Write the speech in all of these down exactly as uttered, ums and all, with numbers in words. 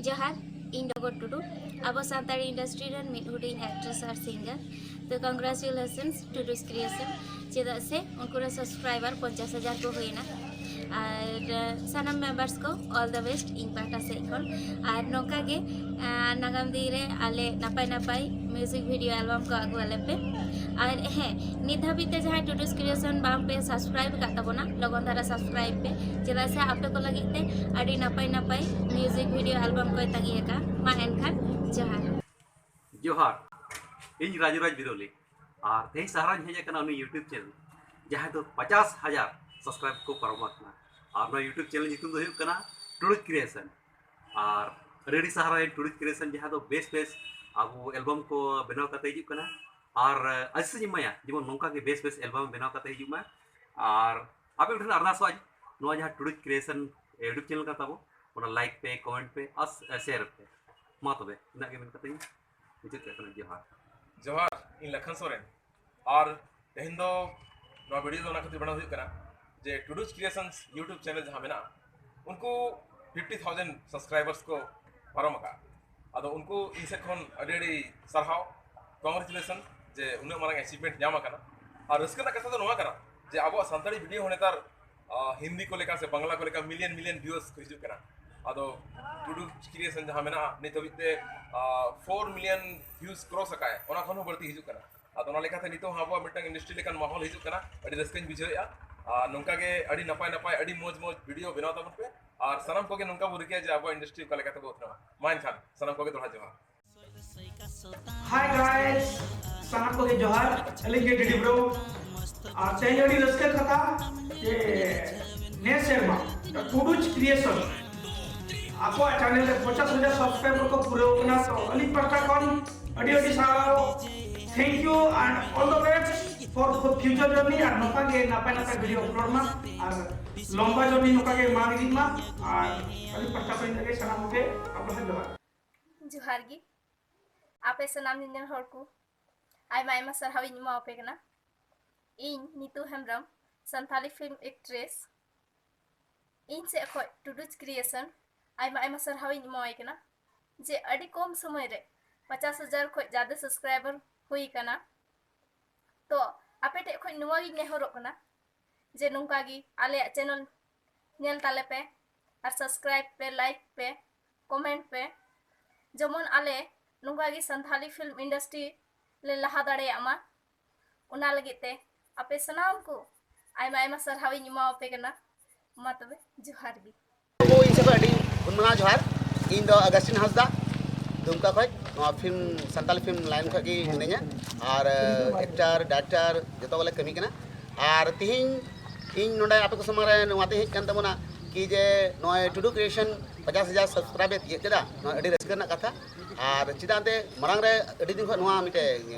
ᱡᱚᱦᱟᱨ, ᱤᱧ ᱰᱚᱜᱚᱨ ᱴᱩᱰᱩ, ᱟᱵᱚ ᱥᱟᱱᱛᱟᱲᱤ ᱤᱱᱰᱟᱥᱴᱨᱤ ᱨᱮᱱ ᱢᱤᱫ ᱦᱩᱰᱤᱧ ᱮᱠᱴᱨᱮᱥ ᱟᱨ ᱥᱤᱝᱜᱟᱨ᱾ ᱛᱚ, ᱠᱚᱝᱜᱨᱟᱪᱩᱞᱮᱥᱚᱱᱥ ᱴᱩᱰᱩᱥ ᱠᱨᱤᱭᱮᱥᱚᱱ, ᱪᱮᱫᱟᱜ ᱥᱮ ᱩᱱᱠᱩ ᱨᱮᱱ ᱥᱟᱵᱥᱠᱨᱟᱭᱵᱟᱨ ᱯᱚᱧᱪᱟᱥ ᱦᱟᱡᱟᱨ ᱠᱚ ᱦᱩᱭᱮᱱᱟ᱾ ᱟᱨ ᱥᱟᱱᱟᱢ ᱢᱮᱢᱵᱟᱨᱥ ᱠᱚ, ᱚᱞ ᱫᱟ ᱵᱮᱥᱴ ᱤᱧ ᱯᱟᱦᱴᱟ ᱥᱮᱫ ᱠᱷᱚᱱ᱾ ᱟᱨ ᱱᱚᱝᱠᱟ ᱜᱮ ᱱᱟᱜᱟᱢ ᱫᱤᱱ ᱨᱮ ᱟᱞᱮ ᱱᱟᱯᱟᱭ ᱱᱟᱯᱟᱭ ᱢᱤᱭᱩᱡᱤᱠ ᱵᱷᱤᱰᱤᱭᱳ ᱮᱞᱵᱟᱢ ᱠᱚ ᱟᱹᱜᱩ ᱟᱞᱮ ᱯᱮ᱾ ᱟᱨ ᱦᱮᱸ, ᱱᱤᱛ ᱫᱷᱟᱹᱵᱤᱡ ᱛᱮ ᱡᱟᱦᱟᱸᱭ ᱴᱩᱰᱩᱥ ᱠᱨᱤᱭᱮᱥᱚᱱ ᱵᱟᱝ ᱯᱮ ᱥᱟᱵᱥᱠᱨᱟᱭᱤᱵ ᱟᱠᱟᱫ ᱛᱟᱵᱚᱱᱟ, ᱞᱚᱜᱚᱱ ᱫᱷᱟᱨᱟ ᱥᱟᱵᱥᱠᱨᱟᱭᱤᱵ ᱯᱮ, ᱪᱮᱫᱟᱜ ᱥᱮ ᱟᱯᱮ ᱠᱚ ᱞᱟᱹᱜᱤᱫ ᱛᱮ ᱟᱹᱰᱤ ᱱᱟᱯᱟᱭ ᱱᱟᱯᱟᱭ ᱢᱤᱭᱩᱡᱤᱠ ᱵᱷᱤᱰᱤᱭᱳ ᱮᱞᱵᱟᱢ ᱠᱚᱭ ᱛᱟᱺᱜᱤ ᱟᱠᱟᱫᱼᱟ᱾ ᱢᱟ ᱮᱱᱠᱷᱟᱱ ᱡᱚᱦᱟᱨ᱾ ᱡᱚᱦᱟᱨ, ᱤᱧ ᱨᱟᱡᱩ ᱨᱟᱡᱽ ᱵᱤᱨᱚᱞᱤ, ᱟᱨ ᱛᱮᱦᱮᱧ ᱥᱟᱦᱟᱨᱟᱧ ᱦᱮᱡ ᱟᱠᱟᱱᱟ ᱩᱱᱤ YouTube ᱪᱮᱱᱮᱞ, ᱡᱟᱦᱟᱸᱭ ᱫᱚ ᱯᱚᱧᱪᱟᱥ ᱦᱟᱡᱟᱨ ᱥᱟᱵᱥᱠᱨᱟᱭᱤᱵ ᱠᱚ ᱯᱟᱨᱚᱢ ᱟᱠᱟᱱᱟ᱾ ᱟᱨ ᱱᱚᱣᱟ YouTube ᱪᱮᱱᱮᱞ ᱧᱩᱛᱩᱢ ᱫᱚ ᱦᱩᱭᱩᱜ ᱠᱟᱱᱟ ᱴᱩᱰᱩᱡᱽ ᱠᱨᱤᱭᱮᱥᱚᱱ᱾ ᱟᱨ ᱟᱹᱰᱤ ᱟᱹᱰᱤ ᱥᱟᱦᱟᱨᱟᱭ ᱴᱩᱰᱩᱡᱽ ᱠᱨᱤᱭᱮᱥᱚᱱ, ᱡᱟᱦᱟᱸ ᱫᱚ ᱵᱮᱥ ᱵᱮᱥ ᱟᱵᱚ ᱮᱞᱵᱟᱢ ᱠᱚ ᱵᱮᱱᱟᱣ ᱠᱟᱛᱮ ᱦᱤᱡᱩᱜ ᱠᱟᱱᱟ᱾ ᱟᱨ ᱟᱥᱤᱥ ᱤᱧ ᱮᱢᱟᱭᱟ ᱡᱮᱢᱚᱱ ᱱᱚᱝᱠᱟ ᱜᱮ ᱵᱮᱥ ᱵᱮᱥ ᱮᱞᱵᱟᱢ ᱵᱮᱱᱟᱣ ᱠᱟᱛᱮ ᱦᱤᱡᱩᱜ ᱢᱟ᱾ ᱟᱨ ᱟᱯᱮ ᱠᱚᱴᱷᱮᱱ ᱟᱨᱫᱟᱥᱚᱜᱼᱟ, ᱱᱚᱣᱟ ᱡᱟᱦᱟᱸ ᱴᱩᱰᱩᱡᱽ ᱠᱨᱤᱭᱮᱥᱚᱱ YouTube ᱪᱮᱱᱮᱞ ᱠᱟᱱ ᱛᱟᱵᱚ, ᱚᱱᱟ ᱞᱟᱭᱤᱠ ᱯᱮ, ᱠᱚᱢᱮᱱᱴ ᱯᱮ ᱟᱨ ᱥᱮᱭᱟᱨ ᱯᱮ᱾ ᱢᱟ ᱛᱚᱵᱮ, ᱤᱱᱟᱹᱜ ᱜᱮ ᱢᱮᱱ ᱠᱟᱛᱮ ᱤᱧ ᱢᱩᱪᱟᱹᱫ ᱠᱟᱜ ᱠᱟᱱᱟ᱾ ᱡᱚᱦᱟᱨ᱾ ᱡᱚᱦᱟᱨ, ᱤᱧ ᱞᱟᱠᱷᱟᱱ ᱥᱚᱨᱮᱱ᱾ ᱟᱨ ᱛᱮᱦᱮᱧ ᱫᱚ ᱱᱚᱣᱟ ᱵᱷᱤᱰᱤᱭᱳ ᱫᱚ ᱚᱱᱟ ᱠᱷᱟᱹᱛᱤᱨ ᱵᱮᱱᱟᱣ ᱦᱩᱭᱩᱜ ᱠᱟᱱᱟ ᱡᱮ ᱴᱩᱰᱩᱡᱽ ᱠᱨᱤᱭᱮᱥᱚᱱᱥ YouTube ᱪᱮᱱᱮᱞ ᱡᱟᱦᱟᱸ ᱢᱮᱱᱟᱜᱼᱟ, ᱩᱱᱠᱩ ᱯᱷᱤᱯᱴᱤ ᱛᱷᱟᱣᱡᱮᱱᱰ ᱥᱟᱵᱥᱠᱨᱟᱭᱵᱟᱨᱥ ᱠᱚ ᱯᱟᱨᱚᱢ ᱟᱠᱟᱫᱼᱟ᱾ ᱟᱫᱚ ᱩᱱᱠᱩ ᱤᱧ ᱥᱮᱫ ᱠᱷᱚᱱ ᱟᱹᱰᱤ ᱟᱹᱰᱤ ᱥᱟᱨᱦᱟᱣ, ᱠᱚᱝᱜᱨᱮᱪᱩᱞᱮᱥᱚᱱ ᱡᱮ ᱩᱱᱟᱹᱜ ᱢᱟᱨᱟᱝ ᱮᱪᱤᱵᱷᱢᱮᱱᱴ ᱧᱟᱢ ᱟᱠᱟᱱᱟ᱾ ᱟᱨ ᱨᱟᱹᱥᱠᱟᱹ ᱨᱮᱱᱟᱜ ᱠᱟᱛᱷᱟ ᱫᱚ ᱱᱚᱣᱟ ᱠᱟᱱᱟ ᱡᱮ ᱟᱵᱚᱣᱟᱜ ᱥᱟᱱᱛᱟᱲᱤ ᱵᱷᱤᱰᱤᱭᱳ ᱦᱚᱸ ᱱᱮᱛᱟᱨ, ᱟᱸ, ᱦᱤᱱᱫᱤ ᱠᱚ ᱞᱮᱠᱟ ᱥᱮ ᱵᱟᱝᱞᱟ ᱠᱚ ᱞᱮᱠᱟ ᱢᱤᱞᱤᱭᱚᱱ ᱢᱤᱞᱤᱭᱚᱱ ᱵᱷᱤᱭᱩᱣᱟᱨᱥ ᱠᱚ ᱦᱤᱡᱩᱜ ᱠᱟᱱᱟ᱾ ᱟᱫᱚ ᱴᱩᱰᱩᱡᱽ ᱠᱨᱤᱭᱮᱥᱚᱱ ᱡᱟᱦᱟᱸ ᱢᱮᱱᱟᱜᱼᱟ, ᱱᱤᱛ ᱦᱟᱹᱵᱤᱡ ᱛᱮ, ᱟᱸ, ᱯᱷᱳᱨ ᱢᱤᱞᱤᱭᱚᱱ ᱵᱷᱤᱭᱩᱡᱽ ᱠᱨᱚᱥ ᱟᱠᱟᱫᱼᱟᱭ, ᱚᱱᱟ ᱠᱷᱚᱱ ᱦᱚᱸ ᱵᱟᱹᱲᱛᱤ ᱦᱤᱡᱩᱜ ᱠᱟᱱᱟ᱾ ᱟᱫᱚ ᱚᱱᱟ ᱞᱮᱠᱟᱛᱮ ᱱᱤᱛᱚᱜ ᱦᱚᱸ ᱟᱵᱚᱣᱟᱜ ᱢᱤᱫᱴᱟᱝ ᱤᱱᱰᱟᱥᱴᱨᱤ ᱞᱮᱠᱟᱱ ᱢᱟᱦᱚᱞ ᱦᱤᱡᱩᱜ ᱠᱟᱱᱟ, ᱟᱹᱰᱤ ᱨᱟᱹᱥᱠᱟᱹᱧ ᱵᱩᱡᱷᱟᱹᱣᱮᱫᱼᱟ᱾ ᱟᱨ ᱱᱚᱝᱠᱟ ᱜᱮ ᱟᱹᱰᱤ ᱱᱟᱯᱟᱭ ᱱᱟᱯᱟᱭ, ᱟᱹᱰᱤ ᱢᱚᱡᱽ ᱢᱚᱡᱽ ᱵᱷᱤᱰᱤᱭᱳ ᱵᱮᱱᱟᱣ ᱛᱟᱵᱚᱱ ᱯᱮ᱾ ᱟᱨ ᱥᱟᱱᱟᱢ ᱠᱚᱜᱮ ᱱᱚᱝᱠᱟ ᱵᱚᱱ ᱨᱤᱠᱟᱹᱭᱟ ᱡᱮ ᱟᱵᱚᱣᱟᱜ ᱤᱱᱰᱟᱥᱴᱨᱤ ᱚᱠᱟ ᱞᱮᱠᱟ ᱛᱮᱵᱚ ᱩᱛᱱᱟᱹᱣᱟ᱾ ᱢᱟ ᱮᱱᱠᱷᱟᱱ ᱥᱟᱱᱟᱢ ᱠᱚᱜᱮ ᱫᱚᱦᱲᱟ ᱡᱚᱦᱟᱨ᱾ Hi guys, ᱥᱟᱱᱟᱢ ᱠᱚᱜᱮ ᱡᱚᱦᱟᱨ᱾ ᱟᱹᱞᱤᱧ ᱜᱮ ᱰᱤᱰᱤ ᱵᱨᱳ᱾ ᱟᱨ ᱛᱮᱦᱮᱧ ᱟᱹᱰᱤ ᱨᱟᱹᱥᱠᱟᱹ ᱠᱟᱛᱷᱟ ᱡᱮ ᱱᱮᱥ ᱥᱮᱨᱢᱟ ᱴᱩᱰᱩᱡᱽ ᱠᱨᱤᱭᱮᱥᱚᱱ ᱟᱠᱚᱣᱟᱜ ᱪᱮᱱᱮᱞ ᱨᱮ ᱯᱚᱧᱪᱟᱥ ᱦᱟᱡᱟᱨ ᱥᱟᱵᱥᱠᱨᱟᱭᱵᱟᱨ ᱠᱚ ᱯᱩᱨᱟᱹᱣ ᱠᱟᱱᱟ᱾ ᱛᱚ ᱟᱹᱞᱤᱧ ᱯᱟᱦᱴᱟ ᱠᱷᱚᱱ ᱟᱹᱰᱤ ᱟᱹᱰᱤ ᱥᱟᱨᱦᱟᱣ, thank you and all the best for the future journey᱾ ᱟᱨ ᱱᱚᱝᱠᱟ ᱜᱮ ᱱᱟᱯᱟᱭ ᱱᱟᱯᱟᱭ ᱵᱷᱤᱰᱤᱭᱳ ᱟᱯᱞᱳᱰ ᱢᱟ ᱟᱨ ᱞᱚᱢᱵᱟ ᱡᱚᱨᱱᱤ ᱱᱚᱝᱠᱟ ᱜᱮ ᱢᱟᱲᱟᱝ ᱤᱫᱤᱜ ᱢᱟ᱾ ᱟᱨ ᱟᱹᱞᱤᱧ ᱯᱟᱦᱴᱟ ᱠᱷᱚᱱ ᱤᱱᱟᱹᱜ ᱜᱮ, ᱥᱟᱱᱟᱢ ᱠᱚᱜᱮ ᱟᱯᱱᱟᱨ ᱡᱚᱦᱟᱨ᱾ ᱡᱚᱦᱟᱨ ᱜᱮ ᱟᱯᱮ ᱥᱟᱱᱟᱢ ᱧᱮᱧᱮᱞ ᱦᱚᱲ ᱠᱚ, ᱟᱭᱢᱟ ᱟᱭᱢᱟ ᱥᱟᱨᱦᱟᱣ ᱤᱧ ᱮᱢᱟ ᱟᱯᱮ ᱠᱟᱱᱟ᱾ ᱤᱧ ᱱᱤᱛᱩ ᱦᱮᱢᱵᱨᱚᱢ, ᱥᱟᱱᱛᱟᱞᱤ ᱯᱷᱤᱞᱢ ᱮᱠᱴᱨᱮᱥ᱾ ᱤᱧ ᱥᱮᱫ ᱠᱷᱚᱱ ᱴᱩᱰᱩᱡᱽ ᱠᱨᱤᱭᱮᱥᱚᱱ ᱟᱭᱢᱟ ᱟᱭᱢᱟ ᱥᱟᱨᱦᱟᱣᱤᱧ ᱮᱢᱟᱣᱟᱭ ᱠᱟᱱᱟ ᱡᱮ ᱟᱹᱰᱤ ᱠᱚᱢ ᱥᱚᱢᱚᱭ ᱨᱮ ᱯᱚᱪᱟᱥ ᱦᱟᱡᱟᱨ ᱠᱷᱚᱱ ᱡᱟᱫᱟ ᱥᱟᱵᱥᱠᱨᱟᱭᱵᱟᱨ ᱦᱩᱭ ᱟᱠᱟᱱᱟ᱾ ᱛᱚ ᱟᱯᱮ ᱴᱷᱮᱱ ᱠᱷᱚᱱ ᱱᱚᱣᱟ ᱜᱤᱧ ᱱᱮᱦᱚᱨᱚᱜ ᱠᱟᱱᱟ ᱡᱮ ᱱᱚᱝᱠᱟ ᱜᱮ ᱟᱞᱮᱭᱟᱜ ᱪᱮᱱᱮᱞ ᱧᱮᱞ ᱛᱟᱞᱮ ᱯᱮ ᱟᱨ ᱥᱟᱵᱥᱠᱨᱟᱭᱤᱵ ᱯᱮ, ᱞᱟᱭᱤᱠ ᱯᱮ, ᱠᱚᱢᱮᱱᱴ ᱯᱮ, ᱡᱮᱢᱚᱱ ᱟᱞᱮ ᱱᱚᱝᱠᱟ ᱜᱮ ᱥᱟᱱᱛᱷᱟᱞᱤ ᱯᱷᱤᱞᱢ ᱤᱱᱰᱟᱥᱴᱨᱤ ᱞᱮ ᱞᱟᱦᱟ ᱫᱟᱲᱮᱭᱟᱜ ᱢᱟ᱾ ᱚᱱᱟ ᱞᱟᱹᱜᱤᱫ ᱛᱮ ᱟᱯᱮ ᱥᱟᱱᱟᱢ ᱠᱚ ᱟᱭᱢᱟ ᱟᱭᱢᱟ ᱥᱟᱨᱦᱟᱣᱤᱧ ᱮᱢᱟᱣᱟᱯᱮ ᱠᱟᱱᱟ᱾ ᱢᱟ ᱛᱚᱵᱮ ᱡᱚᱦᱟᱨ ᱜᱮ᱾ ᱟᱵᱚ ᱤᱧ ᱥᱮᱫ ᱠᱷᱚᱱ ᱟᱹᱰᱤ ᱜᱩᱱᱢᱟᱱᱟᱣ ᱡᱚᱦᱟᱨ᱾ ᱤᱧ ᱫᱚ ᱟᱜᱟᱥᱴᱤᱱ ᱦᱟᱸᱥᱫᱟ, ᱫᱩᱢᱠᱟ ᱠᱷᱚᱱ᱾ ᱱᱚᱣᱟ ᱯᱷᱤᱞᱢ, ᱥᱟᱱᱛᱟᱞᱤ ᱯᱷᱤᱞᱢ ᱞᱟᱭᱤᱱ ᱠᱷᱚᱱ ᱜᱮ ᱢᱤᱱᱟᱹᱧᱟ᱾ ᱟᱨ ᱮᱠᱴᱟᱨ, ᱰᱟᱭᱨᱮᱠᱴᱟᱨ ᱡᱚᱛᱚ ᱜᱮᱞᱮ ᱠᱟᱹᱢᱤ ᱠᱟᱱᱟ᱾ ᱟᱨ ᱛᱤᱦᱤᱧ ᱤᱧ ᱱᱚᱰᱮ ᱟᱯᱮ ᱠᱚ ᱥᱟᱢᱟᱝ ᱨᱮ ᱱᱚᱣᱟᱛᱮ ᱦᱮᱡ ᱠᱟᱱ ᱛᱟᱵᱚᱱᱟ ᱠᱤ ᱡᱮ ᱱᱚᱜᱼᱚᱭ ᱴᱩᱰᱩ ᱠᱨᱤᱭᱮᱥᱚᱱ ᱯᱚᱪᱟᱥ ᱦᱟᱡᱟᱨ ᱥᱟᱵᱥᱠᱨᱟᱭᱵ ᱮ ᱛᱤᱭᱟᱹᱜ ᱠᱮᱫᱟ᱾ ᱱᱚᱣᱟ ᱟᱹᱰᱤ ᱨᱟᱹᱥᱠᱟᱹ ᱨᱮᱱᱟᱜ ᱠᱟᱛᱷᱟ᱾ ᱟᱨ ᱪᱮᱫᱟᱜ ᱮᱱᱛᱮ ᱢᱟᱲᱟᱝ ᱨᱮ ᱟᱹᱰᱤ ᱫᱤᱱ ᱠᱷᱚᱱ ᱱᱚᱣᱟ ᱢᱤᱫᱴᱮᱡ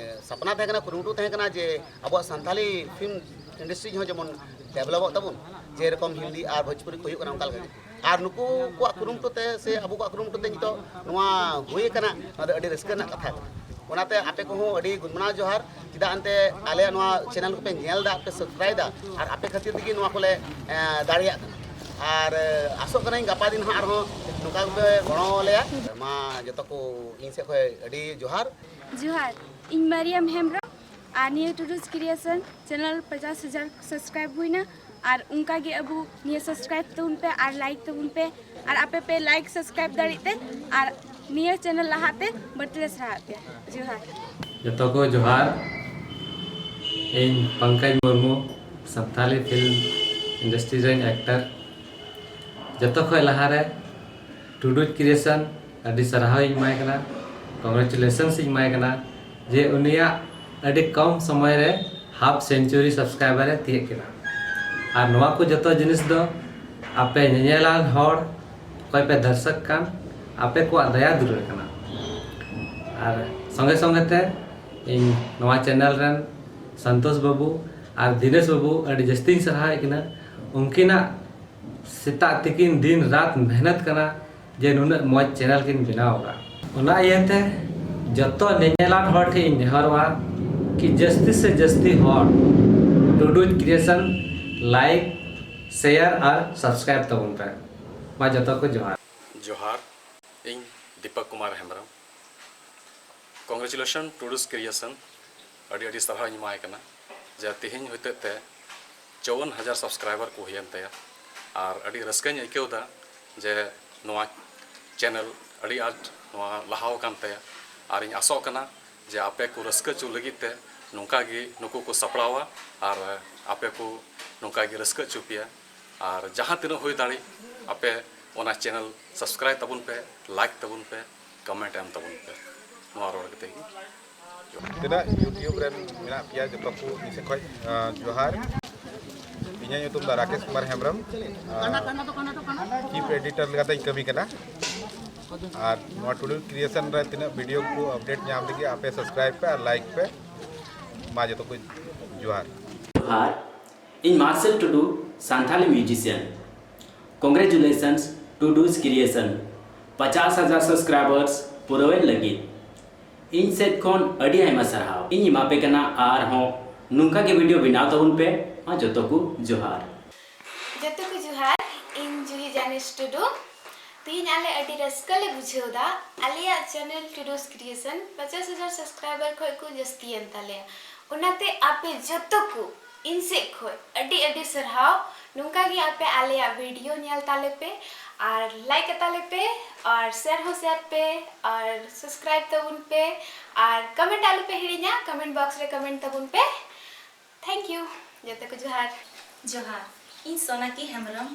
ᱥᱟᱯᱱᱟ ᱛᱟᱦᱮᱸ ᱠᱟᱱᱟ, ᱠᱩᱨᱩᱢᱩᱴᱩ ᱛᱟᱦᱮᱸ ᱠᱟᱱᱟ ᱡᱮ ᱟᱵᱚᱣᱟᱜ ᱥᱟᱱᱛᱟᱞᱤ ᱯᱷᱤᱞᱢ ᱤᱱᱰᱟᱥᱴᱨᱤ ᱦᱚᱸ ᱡᱮᱢᱚᱱ ᱰᱮᱵᱷᱞᱚᱯᱚᱜ ᱛᱟᱵᱚᱱ, ᱡᱮᱨᱚᱠᱚᱢ ᱦᱤᱱᱫᱤ ᱟᱨ ᱵᱷᱳᱡᱽᱯᱩᱨᱤ ᱠᱚ ᱦᱩᱭᱩᱜ ᱠᱟᱱᱟ ᱚᱱᱠᱟ ᱞᱮᱠᱟ ᱜᱮ᱾ ᱟᱨ ᱱᱩᱠᱩ ᱠᱚᱣᱟᱜ ᱠᱩᱨᱩᱢᱩᱴᱩ ᱛᱮ ᱥᱮ ᱟᱵᱚ ᱠᱚᱣᱟᱜ ᱠᱩᱨᱩᱢᱩᱴᱩ ᱛᱮ ᱱᱤᱛᱚᱜ ᱱᱚᱣᱟ ᱦᱩᱭ ᱟᱠᱟᱱᱟ, ᱱᱚᱣᱟ ᱫᱚ ᱟᱹᱰᱤ ᱨᱟᱹᱥᱠᱟᱹ ᱨᱮᱱᱟᱜ ᱠᱟᱛᱷᱟ ᱠᱟᱱᱟ᱾ ᱚᱱᱟᱛᱮ ᱟᱯᱮ ᱠᱚᱦᱚᱸ ᱟᱹᱰᱤ ᱜᱩᱱᱢᱟᱱᱟᱣ ᱡᱚᱦᱟᱨ᱾ ᱪᱮᱫᱟᱜ ᱮᱱᱛᱮ ᱟᱞᱮᱭᱟᱜ ᱱᱚᱣᱟ ᱪᱮᱱᱮᱞ ᱠᱚᱯᱮ ᱧᱮᱞ ᱮᱫᱟ, ᱯᱮ ᱥᱟᱵᱥᱠᱨᱟᱭᱤᱵ ᱮᱫᱟ, ᱟᱨ ᱟᱯᱮ ᱠᱷᱟᱹᱛᱤᱨ ᱛᱮᱜᱮ ᱱᱚᱣᱟ ᱠᱚᱞᱮ, ᱮᱸ, ᱫᱟᱲᱮᱭᱟᱜ ᱠᱟᱱᱟ᱾ ᱟᱨ, ᱮᱸ, ᱟᱥᱚᱜ ᱠᱟᱹᱱᱟᱹᱧ ᱜᱟᱯᱟ ᱫᱤᱱ ᱦᱚᱸ ᱟᱨᱦᱚᱸ ᱱᱚᱝᱠᱟ ᱜᱮᱯᱮ ᱜᱚᱲᱚ ᱟᱞᱮᱭᱟ᱾ ᱢᱟ ᱡᱚᱛᱚ ᱠᱚ ᱤᱧ ᱥᱮᱫ ᱠᱷᱚᱱ ᱟᱹᱰᱤ ᱡᱚᱦᱟᱨ᱾ ᱡᱚᱦᱟᱨ, ᱤᱧ ᱢᱟᱨᱤᱭᱟᱢ ᱦᱮᱢᱵᱨᱚᱢ᱾ ᱟᱨ ᱱᱤᱭᱟᱹ ᱴᱩᱰᱩᱡᱽ ᱠᱨᱤᱭᱮᱥᱚᱱ ᱪᱮᱱᱮᱞ ᱯᱚᱪᱟᱥ ᱦᱟᱡᱟᱨ ᱥᱟᱵᱥᱠᱨᱟᱭᱤᱵ ᱦᱩᱭᱱᱟ᱾ ᱟᱨ ᱚᱱᱠᱟ ᱜᱮ ᱟᱵᱚ ᱱᱤᱭᱟᱹ ᱥᱟᱵᱥᱠᱨᱟᱭᱤᱵ ᱛᱟᱵᱚᱱ ᱯᱮ ᱟᱨ ᱞᱟᱭᱤᱠ ᱛᱟᱵᱚᱱ ᱯᱮ᱾ ᱟᱨ ᱟᱯᱮ ᱯᱮ ᱞᱟᱭᱤᱠ ᱥᱟᱵᱥᱠᱨᱟᱭᱤᱵ ᱫᱟᱲᱮᱜ ᱛᱮ ᱟᱨ ᱱᱤᱭᱟᱹ ᱪᱮᱱᱮᱞ ᱞᱟᱦᱟᱜ ᱛᱮ ᱵᱟᱹᱲᱛᱤ ᱞᱮ ᱥᱟᱨᱦᱟᱣᱮᱫ ᱯᱮᱭᱟ᱾ ᱡᱚᱦᱟᱨ᱾ ᱡᱚᱛᱚ ᱠᱚ ᱡᱚᱦᱟᱨ᱾ ᱤᱧ ᱯᱚᱝᱠᱚᱡᱽ ᱢᱩᱨᱢᱩ, ᱥᱟᱱᱛᱟᱞᱤ ᱯᱷᱤᱞᱢ ᱤᱱᱰᱟᱥᱴᱨᱤ ᱨᱮᱱ ᱮᱠᱴᱟᱨ᱾ ᱡᱚᱛᱚ ᱠᱷᱚᱱ ᱞᱟᱦᱟᱨᱮ ᱴᱩᱰᱩᱡᱽ ᱠᱨᱤᱭᱮᱥᱚᱱ ᱟᱹᱰᱤ ᱥᱟᱨᱦᱟᱣ ᱤᱧ ᱮᱢᱟᱭ ᱠᱟᱱᱟ, ᱠᱚᱝᱜᱨᱮᱪᱩᱞᱮᱥᱚᱱᱥ ᱤᱧ ᱮᱢᱟᱭ ᱠᱟᱱᱟ ᱡᱮ ᱩᱱᱤᱭᱟᱜ ᱟᱹᱰᱤ ᱠᱚᱢ ᱥᱚᱢᱚᱭ ᱨᱮ ᱦᱟᱯ ᱥᱮᱧᱪᱩᱨᱤ ᱥᱟᱵᱥᱠᱨᱟᱭᱵᱟᱨ ᱮ ᱛᱤᱭᱟᱹᱜ ᱠᱮᱫᱟ᱾ ᱟᱨ ᱱᱚᱣᱟ ᱠᱚ ᱡᱚᱛᱚ ᱡᱤᱱᱤᱥ ᱫᱚ ᱟᱯᱮ ᱧᱮᱧᱮᱞᱟᱱ ᱦᱚᱲ, ᱚᱠᱚᱭ ᱯᱮ ᱫᱚᱨᱥᱚᱠ ᱠᱟᱱ, ᱟᱯᱮ ᱠᱚᱣᱟᱜ ᱫᱟᱭᱟ ᱫᱩᱞᱟᱹᱲ ᱠᱟᱱᱟ᱾ ᱟᱨ ᱥᱚᱸᱜᱮ ᱥᱚᱸᱜᱮ ᱛᱮ ᱤᱧ ᱱᱚᱣᱟ ᱪᱮᱱᱮᱞ ᱨᱮᱱ ᱥᱚᱱᱛᱳᱥ ᱵᱟᱹᱵᱩ ᱟᱨ ᱫᱤᱱᱮᱥ ᱵᱟᱹᱵᱩ ᱟᱹᱰᱤ ᱡᱟᱹᱥᱛᱤᱧ ᱥᱟᱨᱦᱟᱣᱮᱫ ᱠᱤᱱᱟ᱾ ᱩᱱᱠᱤᱱᱟᱜ ᱥᱮᱛᱟᱜ ᱛᱤᱠᱤᱱ ᱫᱤᱱ ᱨᱟᱛ ᱢᱮᱦᱱᱚᱛ ᱠᱟᱱᱟ ᱡᱮ ᱱᱩᱱᱟᱹᱜ ᱢᱚᱡᱽ ᱪᱮᱱᱮᱞ ᱠᱤᱱ ᱵᱮᱱᱟᱣ ᱟᱠᱟᱫᱼᱟ᱾ ᱚᱱᱟ ᱤᱭᱟᱹᱛᱮ ᱡᱚᱛᱚ ᱧᱮᱧᱮᱞᱟᱱ ᱦᱚᱲ ᱴᱷᱮᱱ ᱤᱧ ᱱᱮᱦᱚᱨᱚᱜᱼᱟ ᱠᱤ ᱡᱟᱹᱥᱛᱤ ᱥᱮ ᱡᱟᱹᱥᱛᱤ ᱦᱚᱲ ᱴᱩᱰᱩᱡᱽ ᱠᱨᱤᱭᱮᱥᱚᱱ ᱞᱟᱭᱤᱠ, ᱥᱮᱭᱟᱨ ᱟᱨ ᱥᱟᱵᱥᱠᱨᱟᱭᱤᱵ ᱛᱟᱵᱚᱱ ᱯᱮ᱾ ᱢᱟ ᱡᱚᱛᱚ ᱠᱚ ᱡᱚᱦᱟᱨ᱾ ᱡᱚᱦᱟᱨ, ᱤᱧ Dipak Kumar Hembrom. Congratulation Todu's Creation, ᱟᱹᱰᱤ ᱟᱹᱰᱤ ᱥᱟᱨᱦᱟᱣ ᱤᱧ ᱮᱢᱟᱭ ᱠᱟᱱᱟ ᱡᱮ ᱛᱮᱦᱮᱧ ᱦᱚᱛᱮᱡ ᱛᱮ ᱪᱚᱣᱚᱱ ᱦᱟᱡᱟᱨ subscriber ᱠᱚ ᱦᱩᱭᱮᱱ ᱛᱟᱭᱟ᱾ ᱟᱨ ᱟᱹᱰᱤ ᱨᱟᱹᱥᱠᱟᱹᱧ ᱟᱹᱭᱠᱟᱹᱣ ᱮᱫᱟ ᱡᱮ ᱱᱚᱣᱟ channel ᱟᱹᱰᱤ ᱟᱸᱴ ᱱᱚᱣᱟ ᱞᱟᱦᱟᱣ ᱟᱠᱟᱱ ᱛᱟᱭᱟ᱾ ᱟᱨᱤᱧ ᱟᱥᱚᱜ ᱠᱟᱱᱟ ᱡᱮ ᱟᱯᱮ ᱠᱚ ᱨᱟᱹᱥᱠᱟᱹ ᱦᱚᱪᱚ ᱞᱟᱹᱜᱤᱫ ᱛᱮ ᱱᱚᱝᱠᱟ ᱜᱮ ᱱᱩᱠᱩ ᱠᱚ ᱥᱟᱯᱲᱟᱣᱟ ᱟᱨ ᱟᱯᱮ ᱠᱚ ᱱᱚᱝᱠᱟ ᱜᱮ ᱨᱟᱹᱥᱠᱟᱹ ᱦᱚᱪᱚ ᱯᱮᱭᱟ᱾ ᱟᱨ ᱡᱟᱦᱟᱸ ᱛᱤᱱᱟᱹᱜ ᱦᱩᱭ ᱫᱟᱲᱮᱜ ᱟᱯᱮ ᱚᱱᱟ channel subscribe ᱛᱟᱵᱚᱱ ᱯᱮ, like ᱛᱟᱵᱚᱱ ᱯᱮ, comment ᱮᱢ ᱛᱟᱵᱚᱱ ᱯᱮ᱾ ᱱᱚᱣᱟ ᱨᱚᱲ ᱠᱟᱛᱮ ᱜᱮ᱾ ᱛᱤᱱᱟᱹᱜ YouTube ᱨᱮᱱ ᱢᱮᱱᱟᱜ ᱯᱮᱭᱟ ᱡᱚᱛᱚ ᱠᱚ ᱤᱧ ᱥᱮᱫ ᱠᱷᱚᱱ, ᱟᱸ, ᱡᱚᱦᱟᱨ᱾ ᱤᱧᱟᱹᱜ ᱧᱩᱛᱩᱢ ᱫᱚ ᱨᱟᱠᱮᱥ ᱠᱩᱢᱟᱨ ᱦᱮᱢᱵᱨᱚᱢ᱾ ᱟᱸ, chief editor ᱞᱮᱠᱟᱛᱮᱧ ᱠᱟᱹᱢᱤ ᱠᱟᱱᱟ᱾ ᱟᱨ ᱱᱚᱣᱟ Todu's Creation ᱨᱮ ᱛᱤᱱᱟᱹᱜ video ᱠᱚ update ᱧᱟᱢ ᱞᱟᱹᱜᱤᱫ ᱟᱯᱮ subscribe ᱯᱮ ᱟᱨ like ᱯᱮ᱾ ᱢᱟ ᱡᱚᱛᱚ ᱠᱚ ᱡᱚᱦᱟᱨ᱾ ᱡᱚᱦᱟᱨ, ᱤᱧ ᱢᱟᱨᱥᱮᱞ ᱴᱩᱰᱩ, Santali musician᱾ Congratulations Todu's Creation, ᱯᱚᱪᱟᱥ ᱦᱟᱡᱟᱨ subscribers ᱯᱩᱨᱟᱹᱣᱮᱱ ᱞᱟᱹᱜᱤᱫ᱾ ᱤᱧ ᱥᱮᱫ ᱠᱷᱚᱱ ᱟᱹᱰᱤ ᱟᱭᱢᱟ ᱥᱟᱨᱦᱟᱣ ᱤᱧ ᱮᱢᱟ ᱯᱮ ᱠᱟᱱᱟ᱾ ᱟᱨᱦᱚᱸ ᱱᱚᱝᱠᱟ ᱜᱮ video ᱵᱮᱱᱟᱣ ᱛᱟᱵᱚᱱ ᱯᱮ᱾ ᱢᱟ ᱡᱚᱛᱚ ᱠᱚ ᱡᱚᱦᱟᱨ᱾ ᱡᱚᱛᱚ ᱠᱚ ᱡᱚᱦᱟᱨ, ᱤᱧ ᱡᱩᱦᱤ ᱡᱟᱱᱤᱥ ᱴᱩᱰᱩ᱾ ᱛᱤᱦᱤᱧ ᱟᱞᱮ ᱟᱹᱰᱤ ᱨᱟᱹᱥᱠᱟᱹ ᱞᱮ ᱵᱩᱡᱷᱟᱹᱣ ᱮᱫᱟ᱾ ᱟᱞᱮᱭᱟᱜ channel Todu's Creation ᱯᱚᱪᱟᱥ ᱦᱟᱡᱟᱨ subscriber ᱠᱷᱚᱱ ᱠᱚ ᱡᱟᱹᱥᱛᱤᱭᱮᱱ ᱛᱟᱞᱮᱭᱟ᱾ ᱚᱱᱟᱛᱮ ᱟᱯᱮ ᱡᱚᱛᱚ ᱠᱚ ᱤᱧ ᱥᱮᱫ ᱠᱷᱚᱱ ᱟᱹᱰᱤ ᱟᱹᱰᱤ ᱥᱟᱨᱦᱟᱣ᱾ ᱱᱚᱝᱠᱟ ᱜᱮ ᱟᱯᱮ ᱟᱞᱮᱭᱟᱜ video ᱧᱮᱞ ᱛᱟᱞᱮ ᱯᱮ ᱟᱨ like ᱛᱟᱞᱮ ᱯᱮ ᱟᱨ share ᱦᱚᱸ share ᱯᱮ ᱟᱨ subscribe ᱛᱟᱵᱚᱱ ᱯᱮ ᱟᱨ comment ᱟᱞᱚ ᱯᱮ ᱦᱤᱲᱤᱧᱟ, comment box ᱨᱮ comment ᱛᱟᱵᱚᱱ ᱯᱮ᱾ Thank you᱾ ᱡᱚᱛᱚ ᱠᱚ ᱡᱚᱦᱟᱨ᱾ ᱡᱚᱦᱟᱨ, ᱤᱧ ᱥᱳᱱᱟᱠᱤ ᱦᱮᱢᱵᱨᱚᱢ᱾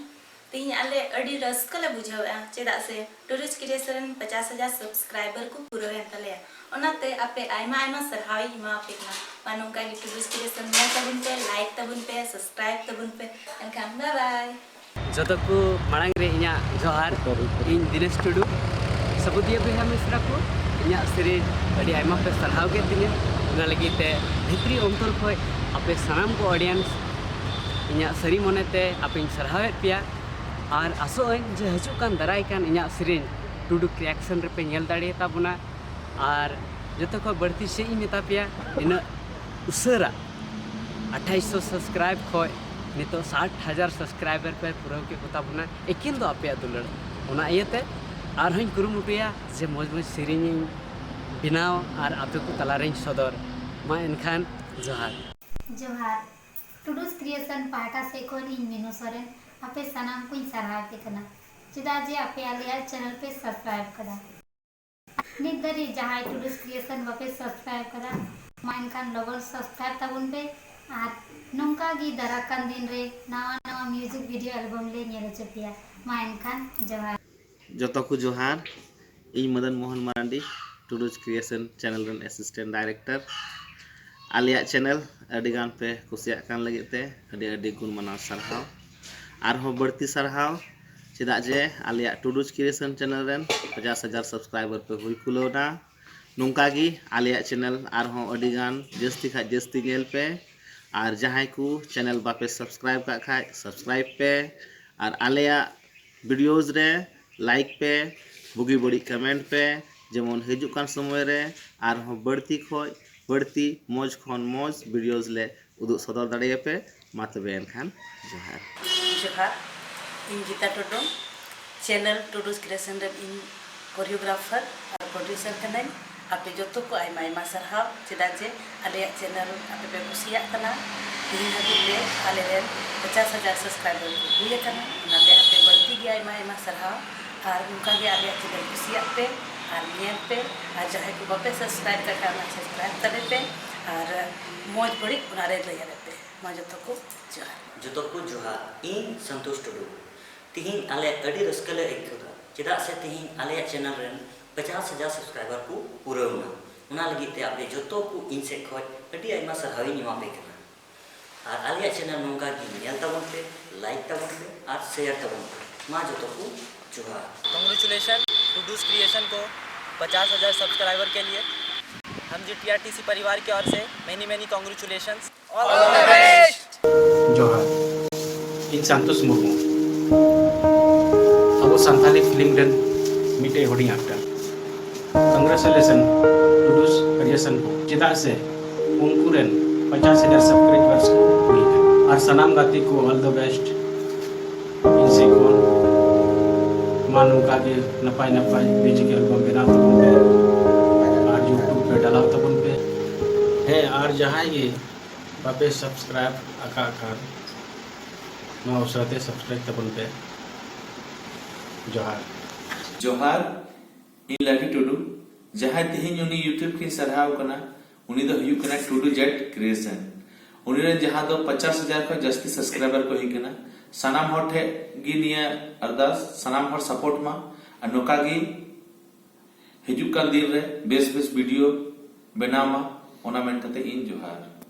ᱛᱮᱦᱮᱧ ᱟᱞᱮ ᱟᱹᱰᱤ ᱨᱟᱹᱥᱠᱟᱹ ᱞᱮ ᱵᱩᱡᱷᱟᱹᱣᱮᱫᱼᱟ, ᱪᱮᱫᱟᱜ ᱥᱮ Todu's Creation ᱨᱮᱱ ᱯᱚᱪᱟᱥ ᱦᱟᱡᱟᱨ subscriber ᱠᱚ ᱯᱩᱨᱟᱹᱣᱮᱱ ᱛᱟᱞᱮᱭᱟ᱾ ᱚᱱᱟᱛᱮ ᱟᱯᱮ ᱟᱭᱢᱟ ᱟᱭᱢᱟ ᱥᱟᱨᱦᱟᱣ ᱤᱧ ᱮᱢᱟ ᱟᱯᱮ ᱠᱟᱱᱟ᱾ ᱢᱟ ᱱᱚᱝᱠᱟ ᱜᱮ Todu's Creation ᱧᱮᱞ ᱛᱟᱵᱚᱱ ᱯᱮ, like ᱛᱟᱵᱚᱱ ᱯᱮ, subscribe ᱛᱟᱵᱚᱱ ᱯᱮ᱾ ᱮᱱᱠᱷᱟᱱ bye bye᱾ ᱡᱚᱛᱚ ᱠᱚ ᱢᱟᱲᱟᱝ ᱨᱮ ᱤᱧᱟᱹᱜ ᱡᱚᱦᱟᱨ᱾ ᱤᱧ ᱫᱤᱱᱮᱥ ᱴᱩᱰᱩ᱾ ᱥᱟᱹᱵᱩᱫᱤᱭᱟᱹ ᱵᱚᱭᱦᱟ ᱢᱤᱥᱨᱟ ᱠᱚ, ᱤᱧᱟᱹᱜ ᱥᱮᱨᱮᱧ ᱟᱹᱰᱤ ᱟᱭᱢᱟ ᱯᱮ ᱥᱟᱨᱦᱟᱣ ᱠᱮᱫ ᱛᱤᱧᱟᱹ᱾ ᱚᱱᱟ ᱞᱟᱹᱜᱤᱫ ᱛᱮ ᱵᱷᱤᱛᱨᱤ ᱚᱱᱛᱚᱨ ᱠᱷᱚᱱ ᱟᱯᱮ ᱥᱟᱱᱟᱢ ᱠᱚ audience ᱤᱧᱟᱹᱜ ᱥᱟᱹᱨᱤ ᱢᱚᱱᱮᱛᱮ ᱟᱯᱮᱧ ᱥᱟᱨᱦᱟᱣᱮᱫ ᱯᱮᱭᱟ᱾ ᱟᱨ ᱟᱥᱚᱜ ᱟᱹᱧ ᱡᱮ ᱦᱤᱡᱩᱜ ᱠᱟᱱ ᱫᱟᱨᱟᱭ ᱠᱟᱱ ᱤᱧᱟᱹᱜ ᱥᱮᱨᱮᱧ ᱴᱩᱰᱩ ᱠᱨᱤᱭᱮᱥᱚᱱ ᱨᱮᱯᱮ ᱧᱮᱞ ᱫᱟᱲᱮᱭᱟᱛᱟ ᱵᱚᱱᱟ᱾ ᱟᱨ ᱡᱚᱛᱚ ᱠᱷᱚᱱ ᱵᱟᱹᱲᱛᱤ ᱪᱮᱫ ᱤᱧ ᱢᱮᱛᱟ ᱯᱮᱭᱟ, ᱱᱤᱱᱟᱹᱜ ᱩᱥᱟᱹᱨᱟ ᱟᱴᱷᱟᱭᱤᱥ ᱥᱚ subscribe ᱠᱷᱚᱱ ᱱᱤᱛᱚᱜ ᱥᱟᱴ ᱦᱟᱡᱟᱨ subscriber ᱯᱮ ᱯᱩᱨᱟᱹᱣ ᱠᱮᱫ ᱠᱚᱛᱟ ᱵᱚᱱᱟ, ᱮᱠᱮᱱ ᱫᱚ ᱟᱯᱮᱭᱟᱜ ᱫᱩᱞᱟᱹᱲ᱾ ᱚᱱᱟ ᱤᱭᱟᱹᱛᱮ ᱟᱨᱦᱚᱸᱧ ᱠᱩᱨᱩᱢᱩᱴᱩᱭᱟ ᱡᱮ ᱢᱚᱡᱽ ᱢᱚᱡᱽ ᱥᱮᱨᱮᱧᱤᱧ ᱵᱮᱱᱟᱣ ᱟᱨ ᱟᱯᱮ ᱠᱚ ᱛᱟᱞᱟᱨᱮᱧ ᱥᱚᱫᱚᱨ᱾ ᱢᱟ ᱮᱱᱠᱷᱟᱱ ᱡᱚᱦᱟᱨ᱾ ᱡᱚᱦᱟᱨ᱾ ᱴᱩᱰᱩᱥ ᱠᱨᱤᱭᱮᱥᱚᱱ ᱯᱟᱦᱴᱟ ᱥᱮᱫ ᱠᱷᱚᱱ ᱤᱧ ᱢᱤᱱᱩ ᱥᱚᱨᱮᱱ ᱟᱯᱮ ᱥᱟᱱᱟᱢ ᱠᱚᱧ ᱥᱟᱨᱦᱟᱣ ᱯᱮ ᱠᱟᱱᱟ, ᱪᱮᱫᱟᱜ ᱡᱮ ᱟᱯᱮ ᱟᱞᱮᱭᱟᱜ ᱪᱮᱱᱮᱞ ᱯᱮ ᱥᱟᱵᱥᱠᱨᱟᱭᱤᱵ ᱠᱟᱫᱟ᱾ ᱱᱤᱛ ᱫᱷᱟᱹᱨᱤᱡ ᱡᱟᱦᱟᱸᱭ ᱴᱩᱰᱩᱥ ᱠᱨᱤᱭᱮᱥᱚᱱ ᱵᱟᱯᱮ ᱥᱟᱵᱥᱠᱨᱟᱭᱤᱵ ᱠᱟᱫᱟ, ᱢᱟ ᱮᱱᱠᱷᱟᱱ ᱞᱚᱜᱚᱱ ᱥᱟᱵᱥᱠᱨᱟᱭᱤᱵ ᱛᱟᱵᱚᱱ ᱯᱮ᱾ ᱟᱨ ᱱᱚᱝᱠᱟ ᱜᱮ ᱫᱟᱨᱟ ᱠᱟᱱ ᱫᱤᱱ ᱨᱮ ᱱᱟᱣᱟ ᱱᱟᱣᱟ ᱢᱤᱣᱡᱤᱠ ᱵᱷᱤᱰᱤᱭᱳ ᱮᱞᱵᱚᱢ ᱞᱮ ᱧᱮᱞ ᱦᱚᱪᱚ ᱯᱮᱭᱟ᱾ ᱢᱟ ᱮᱱᱠᱷᱟᱱ ᱡᱚᱦᱟᱨ᱾ ᱡᱚᱛᱚ ᱠᱚ ᱡᱚᱦᱟᱨ᱾ ᱤᱧ ᱢᱚᱫᱚᱱ ᱢᱳᱦᱚᱱ ᱢᱟᱨᱟᱱᱰᱤ, ᱴᱩᱰᱩᱡᱽ ᱠᱨᱤᱭᱮᱥᱚᱱ ᱪᱮᱱᱮᱞ ᱨᱮᱱ ᱮᱥᱤᱥᱴᱮᱱᱴ ᱰᱟᱭᱨᱮᱠᱴᱚᱨ᱾ ᱟᱞᱮᱭᱟᱜ ᱪᱮᱱᱮᱞ ᱟᱹᱰᱤ ᱜᱟᱱ ᱯᱮ ᱠᱩᱥᱤᱭᱟᱜ ᱠᱟᱱ ᱞᱟᱹᱜᱤᱫ ᱛᱮ ᱟᱹᱰᱤ ᱟᱹᱰᱤ ᱜᱩᱱ ᱢᱟᱱᱟᱣ ᱥᱟᱨᱦᱟᱣ᱾ ᱟᱨᱦᱚᱸ ᱵᱟᱹᱲᱛᱤ ᱥᱟᱨᱦᱟᱣ, ᱪᱮᱫᱟᱜ ᱡᱮ ᱟᱞᱮᱭᱟᱜ ᱴᱩᱰᱩᱡᱽ ᱠᱨᱤᱭᱮᱥᱚᱱ ᱪᱮᱱᱮᱞ ᱨᱮᱱ ᱯᱚᱪᱟᱥ ᱦᱟᱡᱟᱨ ᱥᱟᱵᱥᱠᱨᱟᱭᱵᱟᱨ ᱯᱮ ᱦᱩᱭ ᱠᱩᱞᱟᱹᱣ ᱮᱱᱟ᱾ ᱱᱚᱝᱠᱟ ᱜᱮ ᱟᱞᱮᱭᱟᱜ ᱪᱮᱱᱮᱞ ᱟᱨᱦᱚᱸ ᱟᱹᱰᱤ ᱜᱟᱱ ᱡᱟᱹᱥᱛᱤ ᱠᱷᱟᱡ ᱡᱟᱹᱥᱛᱤ ᱧᱮᱞ ᱯᱮ᱾ ᱟᱨ ᱡᱟᱦᱟᱸᱭ ᱠᱚ ᱪᱮᱱᱮᱞ ᱵᱟᱯᱮ ᱥᱟᱵᱥᱠᱨᱟᱭᱤᱵ ᱠᱟᱜ ᱠᱷᱟᱡ ᱥᱟᱵᱥᱠᱨᱟᱭᱤᱵ ᱯᱮ᱾ ᱟᱨ ᱟᱞᱮᱭᱟᱜ ᱵᱷᱤᱰᱤᱭᱳᱥ ᱨᱮ ᱞᱟᱭᱤᱠ ᱯᱮ, ᱵᱩᱜᱤ ᱵᱟᱹᱲᱤᱡ ᱠᱚᱢᱮᱱᱴ ᱯᱮ, ᱡᱮᱢᱚᱱ ᱦᱤᱡᱩᱜ ᱠᱟᱱ ᱥᱚᱢᱚᱭ ᱨᱮ ᱟᱨᱦᱚᱸ ᱵᱟᱹᱲᱛᱤ ᱠᱷᱚᱡ ᱵᱟᱹᱲᱛᱤ ᱢᱚᱡᱽ ᱠᱷᱚᱱ ᱢᱚᱡᱽ ᱵᱷᱤᱰᱤᱭᱳᱥ ᱞᱮ ᱩᱫᱩᱜ ᱥᱚᱫᱚᱨ ᱫᱟᱲᱮᱭᱟᱯᱮ᱾ ᱢᱟ ᱛᱚᱵᱮ ᱮᱱᱠᱷᱟᱱ ᱡᱚᱦᱟᱨ᱾ ᱡᱚᱦᱟᱨ, ᱤᱧ ᱜᱤᱛᱟ ᱴᱩᱰᱩ, ᱪᱮᱱᱮᱞ ᱴᱩᱰᱩᱥ ᱠᱨᱤᱭᱮᱥᱚᱱ ᱨᱮᱱ ᱤᱧ ᱠᱳᱨᱤᱭᱳᱜᱨᱟᱯᱷᱟᱨ ᱟᱨ ᱯᱨᱚᱰᱭᱩᱥᱟᱨ ᱠᱟᱹᱱᱟᱹᱧ᱾ ᱟᱯᱮ ᱡᱚᱛᱚ ᱠᱚ ᱟᱭᱢᱟ ᱟᱭᱢᱟ ᱥᱟᱨᱦᱟᱣ, ᱪᱮᱫᱟᱜ ᱡᱮ ᱟᱞᱮᱭᱟᱜ ᱪᱮᱱᱮᱞ ᱟᱯᱮ ᱯᱮ ᱠᱩᱥᱤᱭᱟᱜ ᱠᱟᱱᱟ᱾ ᱛᱮᱦᱮᱧ ᱦᱟᱹᱵᱤᱡ ᱞᱮ ᱟᱞᱮ ᱨᱮᱱ ᱯᱚᱪᱟᱥ ᱦᱟᱡᱟᱨ ᱥᱟᱵᱥᱠᱨᱟᱭᱵᱟᱨ ᱠᱚ ᱦᱩᱭ ᱟᱠᱟᱱᱟ, ᱚᱱᱟᱛᱮ ᱟᱯᱮ ᱵᱟᱹᱲᱛᱤ ᱜᱮ ᱟᱭᱢᱟ ᱟᱭᱢᱟ ᱥᱟᱨᱦᱟᱣ᱾ ᱟᱨ ᱱᱚᱝᱠᱟ ᱜᱮ ᱟᱞᱮᱭᱟᱜ ᱪᱮᱱᱮᱞ ᱠᱩᱥᱤᱭᱟᱜ ᱯᱮ ᱟᱨ ᱧᱮᱞ ᱯᱮ, ᱟᱨ ᱡᱟᱦᱟᱸᱭ ᱠᱚ ᱵᱟᱯᱮ ᱥᱟᱵᱥᱠᱨᱟᱭᱤᱵ ᱟᱠᱟᱫ ᱠᱷᱟᱱ ᱚᱱᱟ ᱥᱟᱵᱥᱠᱨᱟᱭᱤᱵ ᱛᱟᱞᱮ ᱯᱮ, ᱟᱨ ᱢᱚᱡᱽ ᱵᱟᱹᱲᱤᱡ ᱚᱱᱟᱨᱮ ᱞᱟᱹᱭ ᱟᱞᱮ ᱯᱮ᱾ ᱢᱟ ᱡᱚᱛᱚ ᱠᱚ ᱡᱚᱦᱟᱨ᱾ ᱡᱚᱛᱚ ᱠᱚ ᱡᱚᱦᱟᱨ, ᱤᱧ ᱥᱚᱱᱛᱳᱥ ᱴᱩᱰᱩ᱾ ᱛᱤᱦᱤᱧ ᱟᱞᱮ ᱟᱹᱰᱤ ᱨᱟᱹᱥᱠᱟᱹ ᱞᱮ ᱟᱹᱭᱠᱟᱹᱣ ᱫᱟ, ᱪᱮᱫᱟᱜ ᱥᱮ ᱛᱤᱦᱤᱧ ᱟᱞᱮᱭᱟᱜ ᱪᱮᱱᱮᱞ ᱨᱮᱱ ᱯᱚᱪᱟᱥ ᱦᱟᱡᱟᱨ ᱥᱟᱵᱥᱠᱨᱟᱭᱵᱟᱨ ᱠᱚ ᱯᱩᱨᱟᱹᱣ ᱮᱱᱟ᱾ ᱚᱱᱟ ᱞᱟᱹᱜᱤᱫ ᱛᱮ ᱟᱯᱮ ᱡᱚᱛᱚ ᱠᱚ ᱤᱧ ᱥᱮᱫ ᱠᱷᱚᱡ ᱟᱹᱰᱤ ᱟᱭᱢᱟ ᱥᱟᱨᱦᱟᱣ ᱤᱧ ᱮᱢᱟ ᱯᱮ ᱠᱟᱱᱟ᱾ ᱟᱨ ᱟᱞᱮᱭᱟᱜ ᱪᱮᱱᱮᱞ ᱱᱚᱝᱠᱟ ᱜᱮ ᱧᱮᱞ ᱛᱟᱵᱚᱱ ᱯᱮ, ᱞᱟᱭᱤᱠ ᱛᱟᱵᱚᱱ ᱯᱮ ᱟᱨ ᱥᱮᱭᱟᱨ ᱛᱟᱵᱚᱱ ᱯᱮ᱾ ᱢᱟ ᱡᱚᱛᱚ ᱠᱚ ᱡᱚᱦᱟᱨ᱾ Congratulations Tudu's Creation को पचास हज़ार सब्सक्राइबर के लिए। हम जी टीआरटीसी परिवार की ओर से many many congratulations। ᱡᱚᱦᱟᱨ, ᱤᱧ ᱥᱟᱱᱛᱳᱥ ᱢᱩᱨᱢᱩ, ᱟᱵᱚ ᱥᱟᱱᱛᱟᱞᱤ ᱯᱷᱤᱞᱢ ᱨᱮᱱ ᱢᱤᱫᱴᱮᱡ ᱦᱩᱰᱤᱧ ᱟᱠᱴᱟᱨ᱾ ᱠᱚᱝᱜᱨᱮᱪᱩᱞᱮᱥᱚᱱ ᱴᱩᱰᱩᱥ ᱠᱨᱤᱭᱮᱥᱚᱱ ᱠᱚ, ᱪᱮᱫᱟᱜ ᱥᱮ ᱩᱱᱠᱩ ᱨᱮᱱ ᱯᱚᱪᱟᱥ ᱦᱟᱡᱟᱨ ᱥᱟᱵᱥᱠᱨᱟᱭᱵᱟᱨᱥ ᱠᱚ ᱦᱩᱭ ᱟᱠᱟᱱᱟ᱾ ᱟᱨ ᱥᱟᱱᱟᱢ ᱜᱟᱛᱮ ᱠᱚ all the best ᱤᱧ ᱥᱮᱫ ᱠᱷᱚᱱ᱾ ᱢᱟ ᱱᱚᱝᱠᱟ ᱜᱮ ᱱᱟᱯᱟᱭ ᱱᱟᱯᱟᱭ ᱢᱤᱭᱩᱡᱤᱠ ᱮᱞᱵᱟᱢ ᱵᱮᱱᱟᱣ ᱛᱟᱵᱚᱱ ᱯᱮ ᱟᱨ ᱭᱩᱴᱩᱵᱽ ᱨᱮ ᱰᱟᱞᱟᱣ ᱛᱟᱵᱚᱱ ᱯᱮ᱾ ᱦᱮᱸ, ᱟᱨ ᱡᱟᱦᱟᱸᱭ ᱜᱮ ᱵᱟᱯᱮ ᱥᱟᱵᱥᱠᱨᱟᱭᱤᱵ ᱟᱠᱟᱫ ᱠᱷᱟᱱ ᱱᱚᱣᱟ ᱩᱥᱟᱹᱨᱟ ᱛᱮ ᱥᱟᱵᱥᱠᱨᱟᱭᱤᱵ ᱛᱟᱵᱚᱱ ᱯᱮ᱾ ᱡᱚᱦᱟᱨ᱾ ᱡᱚᱦᱟᱨ, ᱤᱧ ᱞᱟᱹᱠᱷᱤ ᱴᱩᱰᱩ᱾ ᱡᱟᱦᱟᱸᱭ ᱛᱮᱦᱮᱧ ᱩᱱᱤ YouTube ᱠᱤᱱ ᱥᱟᱨᱦᱟᱣ ᱠᱟᱱᱟ, ᱩᱱᱤ ᱫᱚ ᱦᱩᱭᱩᱜ ᱠᱟᱱᱟ ᱴᱩᱰᱩ ᱡᱮᱴ ᱠᱨᱤᱭᱮᱥᱚᱱ᱾ ᱩᱱᱤ ᱨᱮᱱ ᱡᱟᱦᱟᱸ ᱫᱚ ᱯᱚᱪᱟᱥ ᱦᱟᱡᱟᱨ ᱠᱷᱚᱱ ᱡᱟᱹᱥᱛᱤ ᱥᱟᱵᱥᱠᱨᱟᱭᱵᱟᱨ ᱠᱚ ᱦᱩᱭ ᱠᱟᱱᱟ᱾ ᱥᱟᱱᱟᱢ ᱦᱚᱲ ᱴᱷᱮᱱ ᱜᱮ ᱱᱤᱭᱟᱹ ᱟᱨᱫᱟᱥ, ᱥᱟᱱᱟᱢ ᱦᱚᱲ ᱥᱟᱯᱳᱨᱴ ᱢᱟ ᱟᱨ ᱱᱚᱝᱠᱟ ᱜᱮ ᱦᱤᱡᱩᱜ ᱠᱟᱱ ᱫᱤᱱ ᱨᱮ ᱵᱮᱥ ᱵᱮᱥ ᱵᱷᱤᱰᱤᱭᱳ ᱵᱮᱱᱟᱣ ᱢᱟ, ᱚᱱᱟ ᱢᱮᱱ ᱠᱟᱛᱮ ᱤᱧ ᱡᱚᱦᱟᱨ᱾